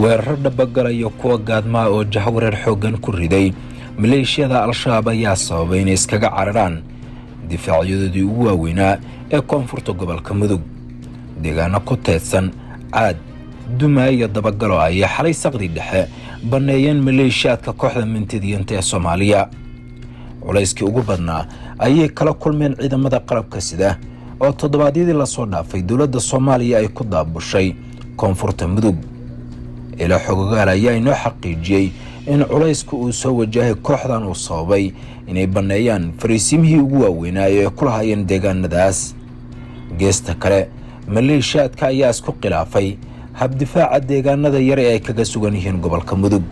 Weeraro dhabagalaya, kuwa gaadmaa oo jahwareer xooggan ku riday maleeshiyada Al-Shabaab ayaa sababay inay iskaga cararaan difaacyadoodii ugu waaweynaa ee koonfurta gobolka Mudug. Deegaano ku teedsan Caad, Dumaa iyo Dabagalo ayay xalay saqdi dhexe banneeyeen maleeshiyaadka kooxda mintidiyiinta ee Soomaaliya. Culayskii ugu badnaa ayay kala kulmeen ciidamada qalabka sida oo toddobaadyadii lasoo dhaafay dowladda Soomaaliya ay ku daabushay koonfurta Mudug. Ilaa xogogaal ayaa inoo xaqiijiyey in culayska uu soo wajahay kooxdan uu sababay inay banneeyaan fariisimihii ugu waaweynaa ee ay ku lahaayeen deegaanadaas. Geesta kale, maleeshiyaadka ayaa isku khilaafay habdifaaca deegaanada yar ee ay kaga sugan yihiin gobolka Mudug.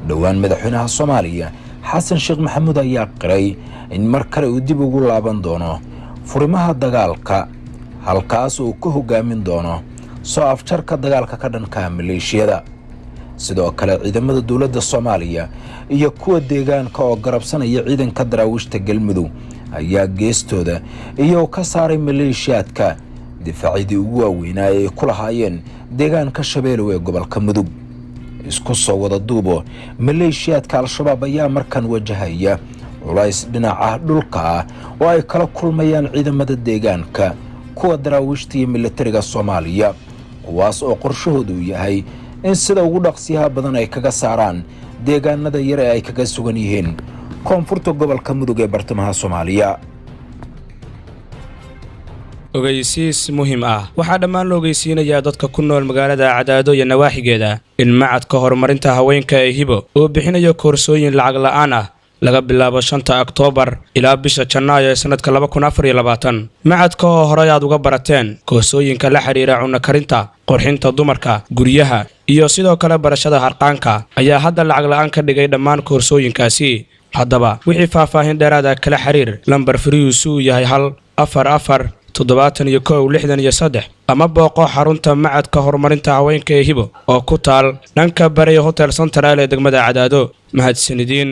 Dhowaan madaxweynaha Soomaaliya Xasan Sheekh Maxamuud ayaa qiray in mar kale uu dib ugu laaban doono furimaha dagaalka, halkaas uu ka hogaamin doono soo afjarka dagaalka ka dhanka maleeshiyada. Sidoo kale, ciidamada dowladda Soomaaliya iyo kuwa deegaanka oo garabsanaya ciidanka Daraawiishta Galmudug ayaa geestooda iyagoo ka saaray maleeshiyaadka difaacyadii ugu waaweynaa ee ay ku lahaayeen deegaanka Shabeelow ee gobolka Mudug. Isku soo wada duubo, maleeshiyaadka Al-Shabaab ayaa markan wajahaya culays dhinaca dhulka ah oo ay kala kulmayaan ciidamada deegaanka, kuwa Daraawiishta iyo militariga Soomaaliya, kuwaas oo qorshahoodu yahay in sida ugu dhaqsiyaha badan ay kaga saaraan deegaanada yar ee ay kaga sugan yihiin koonfurta gobolka Mudug ee bartamaha Soomaaliya. Ogeysiis muhiim ah: waxaa dhammaan la ogeysiinayaa dadka ku nool magaalada Cadaado iyo nawaaxigeeda in Macadka Horumarinta Haweenka ee Hibo uu bixinayo koorsooyin lacag la'aan ah laga bilaabo 5-ta Oktoobar ilaa bisha Janaayo ee sannadka 2024. Macadka oo horey aad uga barateen koorsooyinka la xidhiira cunno karinta, qurxinta dumarka, guryaha iyo sidoo kale barashada harqaanka ayaa hadda lacag la'aan ka dhigay dhammaan koorsooyinkaasi. Haddaba, wixii faahfaahin dheeraada kala xiriir lambar furihiisu uu yahay 144 71 63 ama booqo xarunta Macadka Horumarinta Haweenka ee Hibo oo ku taal dhanka bari Hotel Central ee degmada Cadaado. Mahadsanidin.